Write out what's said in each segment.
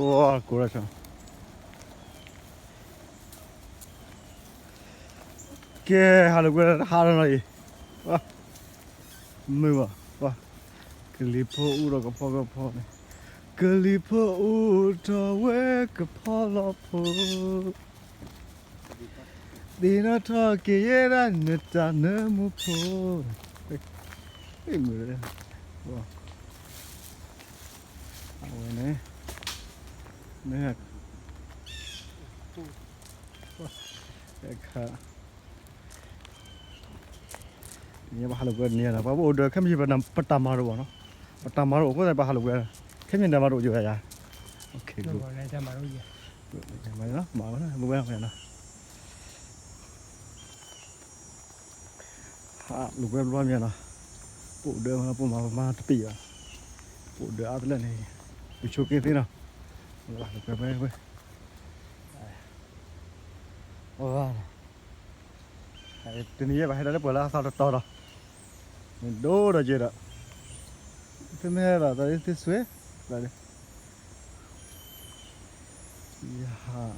ကိးရၢ်ဆၢ ကဲ ဟးလိာ်ကွဲတဟးထီၣ်နီၤအံၤ, မုာ်ဘၣ်, ကလံၤဖိအူထီၣ်ကဖီကဖီန့ၣ်, ကလံၤဖိအူထီၣ်ဝဲကဖီလီၤဖိ, သ့ၣ်နီၣ်ထီၣ်က့ၤယဲဒၣ်နတၢ်နၢမူဖိ, မုာ်, အဝဲန့ၣ် မ့ၢ် အခါ တနံၤဘၣ်ဟးလိာ်ကွဲတနံၤနီၤ, ပှၤပအိၣ်ဒၢးခဲမုၢ်ဆ့ၣ် ပတၢ်မၤတအိၣ်ဘၣ်နီၤ, ပတၢ်မၤတအိၣ်အဃိသတး ပဟးလိာ်ကွဲ, ခဲမုၢ်ဆ့ၣ်တၢ်မၤတအိၣ်ယိာ်ယၤ, မၤ, မၤ, ဟးလိာ်ကွဲဘျီမ့ၢ်နီၤ, ပအိၣ်ဒၢးမး ပမၤပမၤတပ့ၢ်ဘၣ်, ပအိၣ်ဒၢးအါတလၢန့ၣ်, ပဆိးက့သ့နီၤ, လိာ်ကွဲဝဲဝဲ တနံၤယဲဘၣ်ဟဲဒၣ်လၢပှၤလၢအသီတတီၤဒီး, ဒိၣ်ဒီးက့ဒီး, သုမ့ၢ်ဟဲဘၣ်သးသုစွဲ, ယဟး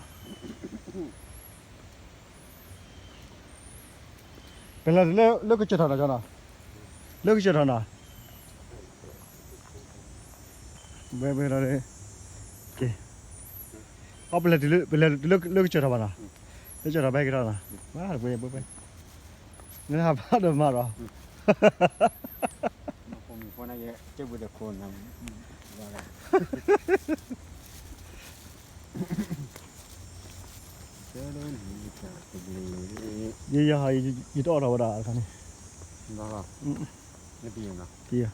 ပလဲၤတုၤလၢကစၢၢ်ထီၣ်နီၤ, လၢကစၢၢ်ထီၣ်နီၤ, ဝဲဝဲဒီး, ကဲ, အီ ပလဲၤတုၤလၢကစၢၢ်ထီၣ်ဘၣ်နီၤ, လၢကစၢၢ်ထီၣ်ဘၣ်ဟဲက့ၤထီၣ်နီၤ, ဝဲဝဲ, နဟးဘၣ်ဒီးမၤဒီး ယဲယဟး ယတအီၣ်ထီၣ်ဝဲဒၣ်တခါန့ၣ်, က့ၤ,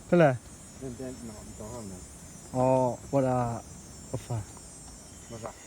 ဖဲလဲၣ်, အီ ဝဲဒၣ်, ကဖး, ဘၣ်ဆၣ်